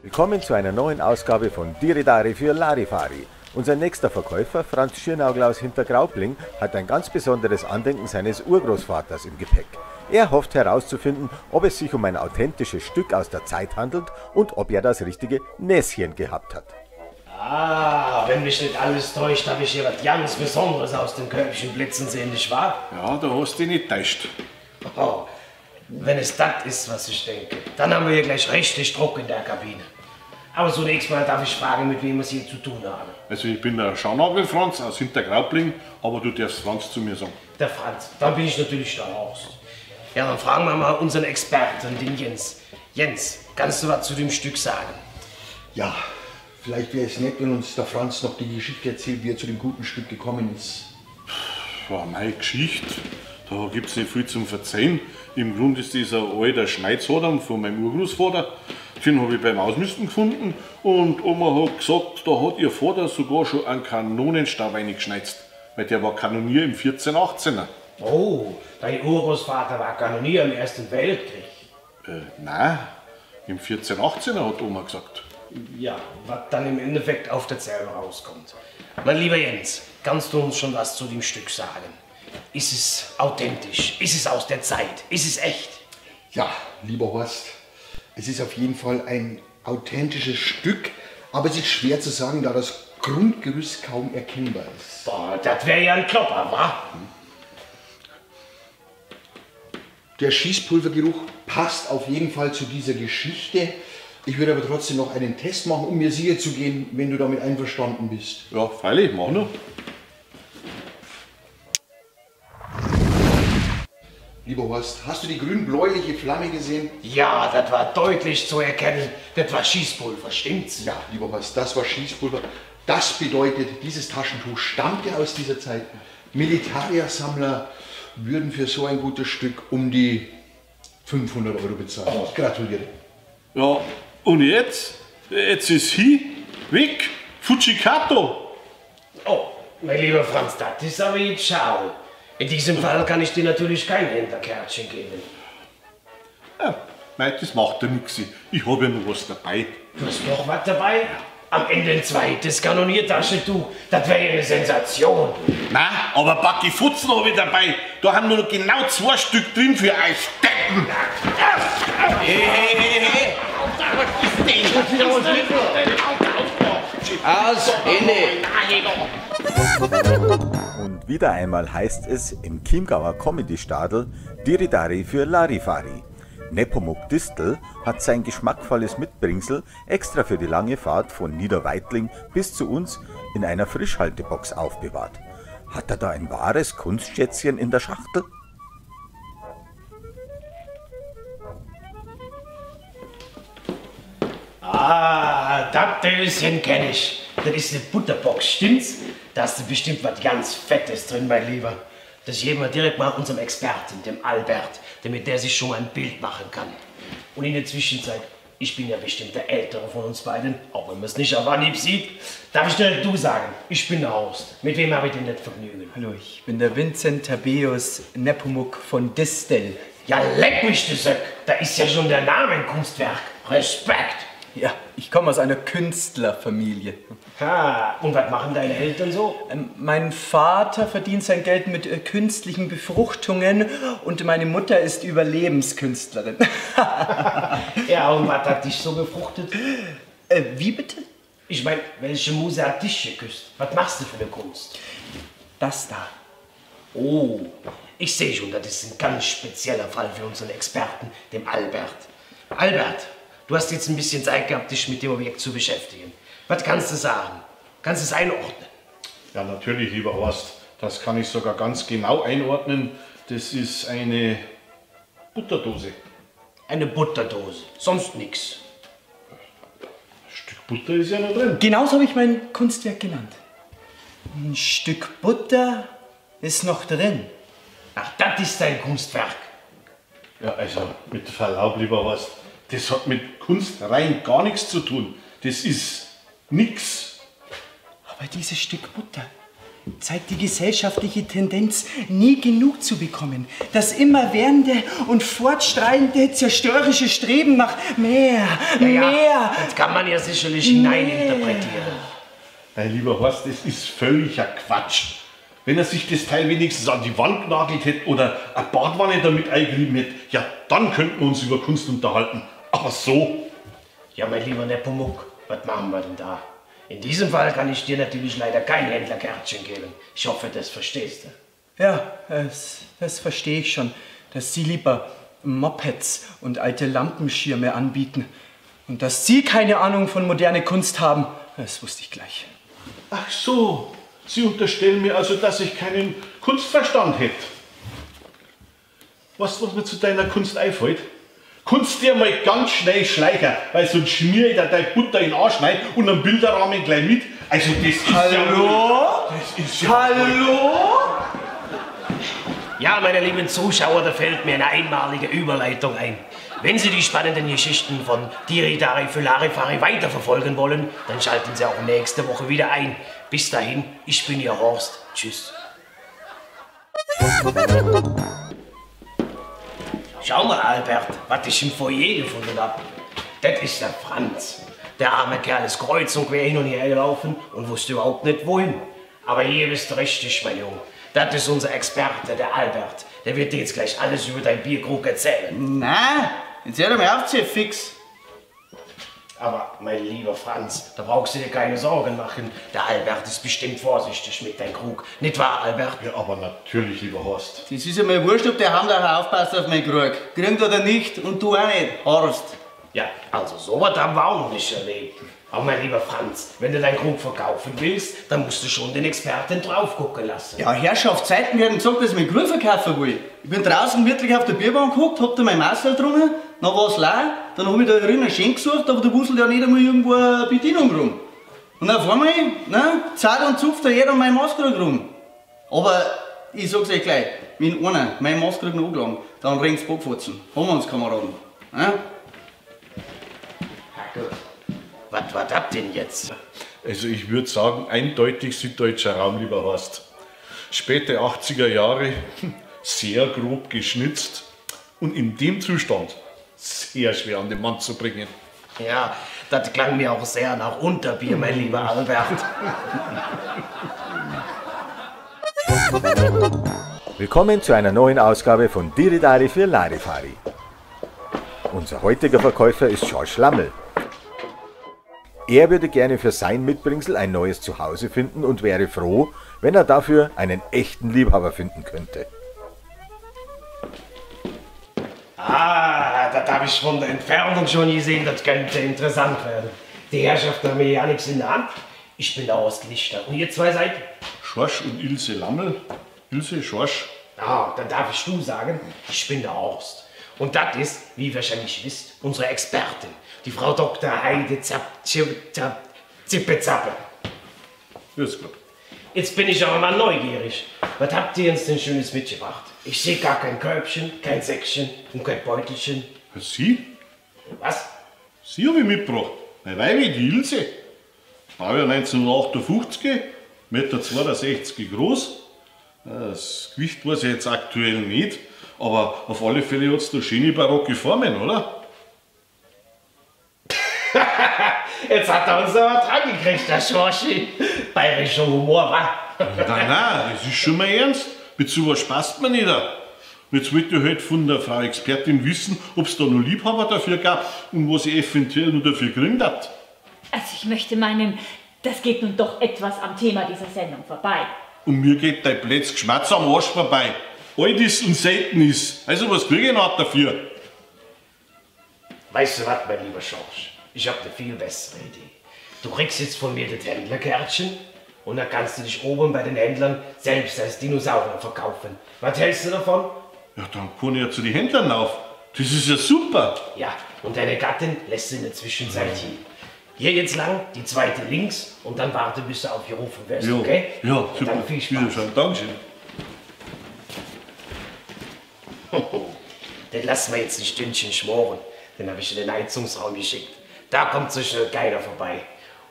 Willkommen zu einer neuen Ausgabe von Diridari für Larifari. Unser nächster Verkäufer, Franz Schirnaugl aus Hintergraupling, hat ein ganz besonderes Andenken seines Urgroßvaters im Gepäck. Er hofft herauszufinden, ob es sich um ein authentisches Stück aus der Zeit handelt und ob er das richtige Näschen gehabt hat. Ah, wenn mich nicht alles täuscht, habe ich hier was ganz Besonderes aus dem Körbchen blitzen sehen, nicht wahr? Ja, da hast du dich nicht täuscht. Oh, wenn es das ist, was ich denke, dann haben wir hier gleich richtig Druck in der Kabine. Aber zunächst mal darf ich fragen, mit wem wir es hier zu tun haben. Also ich bin der Scharnagel Franz aus Hintergraupling, aber du darfst Franz zu mir sagen. Der Franz, dann bin ich natürlich der Horst. Ja, dann fragen wir mal unseren Experten, den Jens. Jens, kannst du was zu dem Stück sagen? Ja, vielleicht wäre es nett, wenn uns der Franz noch die Geschichte erzählt, wie er zu dem guten Stück gekommen ist. Ja, meine Geschichte, da gibt es nicht viel zum Verzeihen. Im Grunde ist das ein alter Schneidshadam von meinem Urgroßvater. Den habe ich beim Ausmisten gefunden und Oma hat gesagt, da hat ihr Vater sogar schon einen Kanonenstab reingeschneizt, weil der war Kanonier im 1418er. Oh, dein Urgroßvater war Kanonier im Ersten Weltkrieg. Nein, im 1418er hat Oma gesagt. Ja, was dann im Endeffekt auf derselbe rauskommt. Mein lieber Jens, kannst du uns schon was zu dem Stück sagen? Ist es authentisch? Ist es aus der Zeit? Ist es echt? Ja, lieber Horst, es ist auf jeden Fall ein authentisches Stück, aber es ist schwer zu sagen, da das Grundgerüst kaum erkennbar ist. Boah, das wäre ja ein Klopper, wa? Der Schießpulvergeruch passt auf jeden Fall zu dieser Geschichte. Ich würde aber trotzdem noch einen Test machen, um mir sicher zu gehen, wenn du damit einverstanden bist. Ja, freilich, mach noch. Lieber Horst, hast du die grün-bläuliche Flamme gesehen? Ja, das war deutlich zu erkennen. Das war Schießpulver, stimmt's? Ja, lieber Horst, das war Schießpulver. Das bedeutet, dieses Taschentuch stammte aus dieser Zeit. Militärsammler würden für so ein gutes Stück um die 500 Euro bezahlen. Oh. Gratuliere. Ja, und jetzt? Jetzt ist hi, weg, Fujikato. Oh, mein lieber Franz, das ist aber jetzt schade. In diesem Fall kann ich dir natürlich kein Händlerkärtchen geben. Ja, nein, das macht ja nichts. Ich habe ja noch was dabei. Du hast noch was dabei? Am Ende ein zweites Kanoniertaschentuch. Das wäre ja eine Sensation. Nein, aber Backi Futzen habe ich dabei. Da haben nur noch genau 2 Stück drin für euch Deppen. Hey, hey, hey, hey. Aus, Ende. Und wieder einmal heißt es im Chiemgauer Comedy-Stadel Diridari für Larifari. Nepomuk Distel hat sein geschmackvolles Mitbringsel extra für die lange Fahrt von Niederweidling bis zu uns in einer Frischhaltebox aufbewahrt. Hat er da ein wahres Kunstschätzchen in der Schachtel? Ah, das Döschen kenne ich. Das ist eine Butterbox, stimmt's? Da ist bestimmt was ganz Fettes drin, mein Lieber. Das geben wir direkt mal unserem Experten, dem Albert, damit der sich schon mal ein Bild machen kann. Und in der Zwischenzeit, ich bin ja bestimmt der Ältere von uns beiden, auch wenn man es nicht auf Anhieb sieht, darf ich direkt du sagen, ich bin der Horst. Mit wem habe ich denn das Vergnügen? Hallo, ich bin der Vincent Tabeus Nepomuk von Distel. Ja, leck mich, du Söck! Da ist ja schon der Name ein Kunstwerk. Respekt! Ja, ich komme aus einer Künstlerfamilie. Ha, und was machen deine Eltern so? Mein Vater verdient sein Geld mit künstlichen Befruchtungen und meine Mutter ist Überlebenskünstlerin. Ja, und was hat dich so befruchtet? Wie bitte? Ich meine, welche Muse hat dich geküsst? Was machst du für eine Kunst? Das da. Oh, ich sehe schon, das ist ein ganz spezieller Fall für unseren Experten, dem Albert. Albert! Du hast jetzt ein bisschen Zeit gehabt, dich mit dem Objekt zu beschäftigen. Was kannst du sagen? Kannst du es einordnen? Ja, natürlich, lieber Horst. Das kann ich sogar ganz genau einordnen. Das ist eine Butterdose. Eine Butterdose, sonst nichts. Ein Stück Butter ist ja noch drin. Genauso habe ich mein Kunstwerk genannt. Ein Stück Butter ist noch drin. Ach, das ist dein Kunstwerk. Ja, also mit Verlaub, lieber Horst. Das hat mit Kunst rein gar nichts zu tun. Das ist nix. Aber dieses Stück Butter zeigt die gesellschaftliche Tendenz, nie genug zu bekommen. Das immerwährende und fortschreitende zerstörerische Streben nach mehr, Ja, mehr. Das kann man ja sicherlich hineininterpretieren. Mein lieber Horst, das ist völliger Quatsch. Wenn er sich das Teil wenigstens an die Wand genagelt hätte oder eine Badwanne damit eingerieben hätte, ja, dann könnten wir uns über Kunst unterhalten. Aber so. Ja, mein lieber Nepomuk, was machen wir denn da? In diesem Fall kann ich dir natürlich leider kein Händlerkärtchen geben. Ich hoffe, das verstehst du. Ja, das verstehe ich schon, dass Sie lieber Mopeds und alte Lampenschirme anbieten. Und dass Sie keine Ahnung von moderner Kunst haben, das wusste ich gleich. Ach so, Sie unterstellen mir also, dass ich keinen Kunstverstand hätte. Weißt du, was mir zu deiner Kunst einfällt? Kunst dir mal ganz schnell schleicher, weil sonst schmier ich dir deine Butter in den Arsch rein und einen Bilderrahmen gleich mit. Also das ist Hallo? ja... Das ist ja... Hallo? Ja, meine lieben Zuschauer, da fällt mir eine einmalige Überleitung ein. Wenn Sie die spannenden Geschichten von Diridari für Larifari weiterverfolgen wollen, dann schalten Sie auch nächste Woche wieder ein. Bis dahin, ich bin Ihr Horst. Tschüss. Schau mal, Albert, was ich im Foyer gefunden hab. Das ist der Franz. Der arme Kerl ist kreuz und quer hin und her gelaufen und wusste überhaupt nicht wohin. Aber hier bist du richtig, mein Junge. Das ist unser Experte, der Albert. Der wird dir jetzt gleich alles über dein Bierkrug erzählen. Nein, jetzt hör doch mal auf, fix. Aber, mein lieber Franz, da brauchst du dir keine Sorgen machen. Der Albert ist bestimmt vorsichtig mit deinem Krug. Nicht wahr, Albert? Ja, aber natürlich, lieber Horst. Das ist ja mir wurscht, ob der Handlacher aufpasst auf meinen Krug. Kriegt oder nicht und du auch nicht, Horst. Ja, also sowas haben wir auch noch nicht erlebt. Aber mein lieber Franz, wenn du deinen Krug verkaufen willst, dann musst du schon den Experten drauf gucken lassen. Ja, Herrschaft, Zeiten werden gesagt, dass ich meinen Krug verkaufen will. Ich bin draußen wirklich auf der Bierbank gehockt, hab da mein Marcel getrunken, dann war's leer, dann hab ich da drin einen Schenk gesucht, aber da wuselt ja nicht einmal irgendwo eine Bedienung rum. Und auf einmal, ne, zahlt und zupft da jeder meinen Maßkrug rum. Aber ich sag's euch gleich, wenn einer meinen Maßkrug noch angelangt, dann ringt's Bockfotzen. Haben wir uns, Kameraden. Ne? Gut. Was war das denn jetzt? Also ich würde sagen, eindeutig süddeutscher Raum, lieber Horst. Späte 80er Jahre, sehr grob geschnitzt und in dem Zustand sehr schwer an den Mann zu bringen. Ja, das klang mir auch sehr nach Unterbier, mein lieber Albert. Willkommen zu einer neuen Ausgabe von Diridari für Larifari. Unser heutiger Verkäufer ist Schorsch Lammel. Er würde gerne für sein Mitbringsel ein neues Zuhause finden und wäre froh, wenn er dafür einen echten Liebhaber finden könnte. Ah, das habe ich von der Entfernung schon gesehen, das könnte interessant werden. Die Herrschaft haben mir ja nichts in der Hand. Ich bin der Horst Lichter und ihr zwei seid? Schorsch und Ilse Lammel. Ilse, Schorsch. Ah, dann darf ich du sagen, ich bin der Horst. Und das ist, wie ihr wahrscheinlich wisst, unsere Expertin, die Frau Dr. Heide Zapp-Zippe-Zappe. Grüß Gott. Jetzt bin ich aber mal neugierig. Was habt ihr uns denn Schönes mitgebracht? Ich sehe gar kein Körbchen, kein Säckchen und kein Beutelchen. Sie? Was? Sie habe ich mitgebracht. Meine Weibe, die Ilse. Baujahr 1958, 1,62 Meter groß. Das Gewicht weiß ich jetzt aktuell nicht, aber auf alle Fälle hat es da schöne barocke Formen, oder? Jetzt hat er uns aber dran gekriegt, der Schorschi. Bayerischer Humor, wa? Nein, nein, das ist schon mal ernst. Mit sowas spaßt man nicht. Und jetzt wollte ich halt von der Frau Expertin wissen, ob es da noch Liebhaber dafür gab und was ich eventuell noch dafür gekriegt hat. Also ich möchte meinen, das geht nun doch etwas am Thema dieser Sendung vorbei. Und mir geht dein blödes Geschmatz am Arsch vorbei. Alt ist und selten ist. Also was krieg ich noch dafür? Weißt du was, mein lieber Schorsch? Ich hab eine viel bessere Idee. Du kriegst jetzt von mir das Händlerkärtchen und dann kannst du dich oben bei den Händlern selbst als Dinosaurier verkaufen. Was hältst du davon? Ja, dann kann ich ja zu den Händlern auf. Das ist ja super. Ja, und deine Gattin lässt sie in der Zwischenzeit hier. Hier jetzt lang, die zweite links und dann warte, bis du aufgerufen wirst, Jo. okay? Ja, und super. Dann viel Spaß. Wiederschauen. Dankeschön. Den lassen wir jetzt ein Stündchen schmoren. Den habe ich in den Heizungsraum geschickt. Da kommt so schnell keiner vorbei.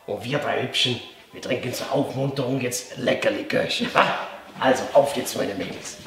Und wir drei Hübschen, Wir trinken zur Aufmunterung jetzt lecker Likörchen, wa? Also auf jetzt, meine Mädels.